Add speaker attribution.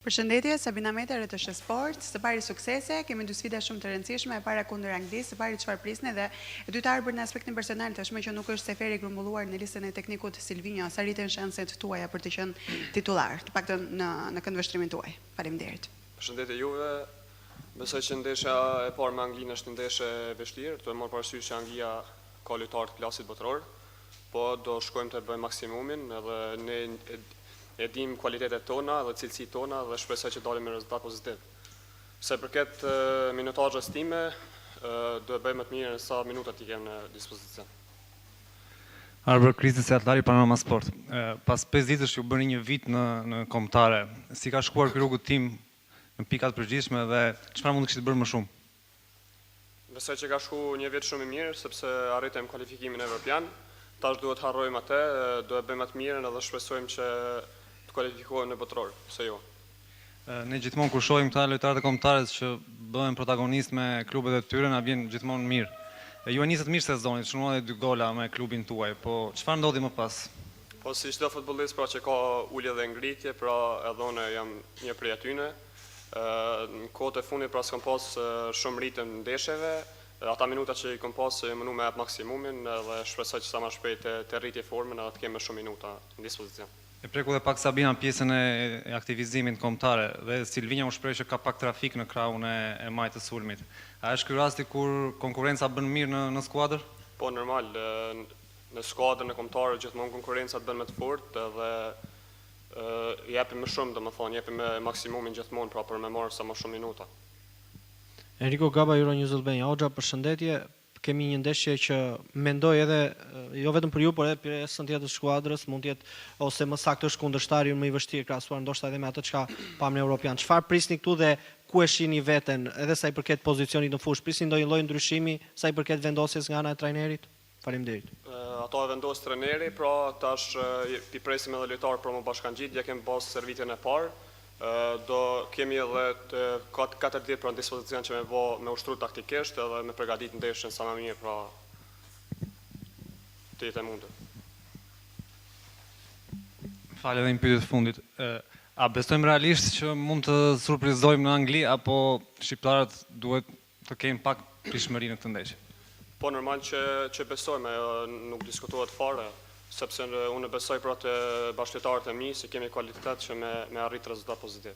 Speaker 1: Përshëndetje, Sabina Meta, RTS Sport. Së pari suksese, kemi dy sfida shumë të rëndësishme, e para kundër Anglisë, së pari çfarë prisni dhe e dyta Arbër në aspektin personal, tashmë që nuk është Seferi grumbulluar në listën e teknikut Silvinjo, sa rriten shanset tuaja për të qenë titullar, të paktën në në këndvështrimin tuaj. Faleminderit.
Speaker 2: Përshëndetje juve. Besoj që ndeshja e parë me Anglinë është një ndeshje e vështirë, duke marrë parasysh që Anglia ka lojtarë të klasit botëror. Po do shkojmë të bëjmë maksimumin edhe ne e dimë kualitetet tona dhe cilësitë tona dhe shpresoj që dalim me rezultat pozitiv. Sa i përket minutazhës time, do e bëj më të mirën sa minuta t'i kem në dispozicion.
Speaker 3: Arbër Kristi Sejatllari Panorama Sport. Pas 5 ditësh ju bëni një vit në në kombëtare. Si ka shkuar ky rrugëtim në pika të përgjithshme dhe çfarë mund të kishit bërë më shumë?
Speaker 2: Besoj që ka shku një vit shumë i mirë, sepse arritëm kualifikimin evropian. Tash duhet harrojmë atë, do e bëjmë atë mirën edhe shpresojmë që të kualifikohemi në botëror, pse jo.
Speaker 3: Ne gjithmonë kur shohim këta lojtarët e kombëtares që bëhen protagonistë me klubet e tyre, na vjen gjithmonë mirë. Ju e nisët mirë sezonin, shënuat edhe dy gola me klubin tuaj, po çfarë ndodhi më pas?
Speaker 2: Po si çdo futbollist pra që ka ulje dhe ngritje, pra edhe unë jam një prej atyne. Në kohët e fundit pra s'kam pas shumë ritëm ndeshjeve, ata minuta që i kam pas jam mundu me jap maksimumin dhe shpresoj që sa më shpejt të, të rriti formën edhe të kem më shumë minuta në dispozicion.
Speaker 3: E preku dhe pak Sabina pjesën e, e aktivizimit kombëtare dhe Silvinjo u shpreh që ka pak trafik në krahun e, e majtë të sulmit. A është ky rasti kur konkurrenca bën mirë në në skuadër?
Speaker 2: Po normal, në skuadrën e kombëtare gjithmonë konkurrenca të bën më të fortë dhe Jepim më shumë, domethënë, jepim maksimumin gjithmonë pra për me marrë sa më shumë minuta.
Speaker 4: Enrico Gaba, Euronews Albania. Hoxha, përshëndetje. Kemi një ndeshje që mendoj edhe jo vetëm për ju, por edhe pjesën tjetër të skuadrës, mund të jetë ose më saktë është kundërshtari më i vështirë krahasuar ndoshta edhe me atë çka pamë në Europian. Çfarë prisni këtu dhe ku e shihni veten, edhe sa i përket pozicionit në fushë? Prisni ndonjë lloj ndryshimi sa i përket vendosjes nga ana e trajnerit? Faleminderit.
Speaker 2: Ato e vendos treneri, pra tash i presim edhe lojtarë për mu bashkangjit, ja kemi pas stërvitjen e parë, do kemi edhe 4 ditë pra në dispozicion që me bo, me ushtru taktikisht edhe me përgatit ndeshjen sa më mirë, pra të jetë e mundur.
Speaker 3: Falë edhe një pyetje të fundit. A besojmë realisht që mund të surprizojmë në Angli apo shqiptarët duhet të kenë pak pritshmëri në këtë ndeshje?
Speaker 2: Po normal që që besojmë, ajo nuk diskutohet fare, sepse unë besoj pra te bashkëlojtarët e mi se kemi kualitet që me me arrit rezultat pozitiv.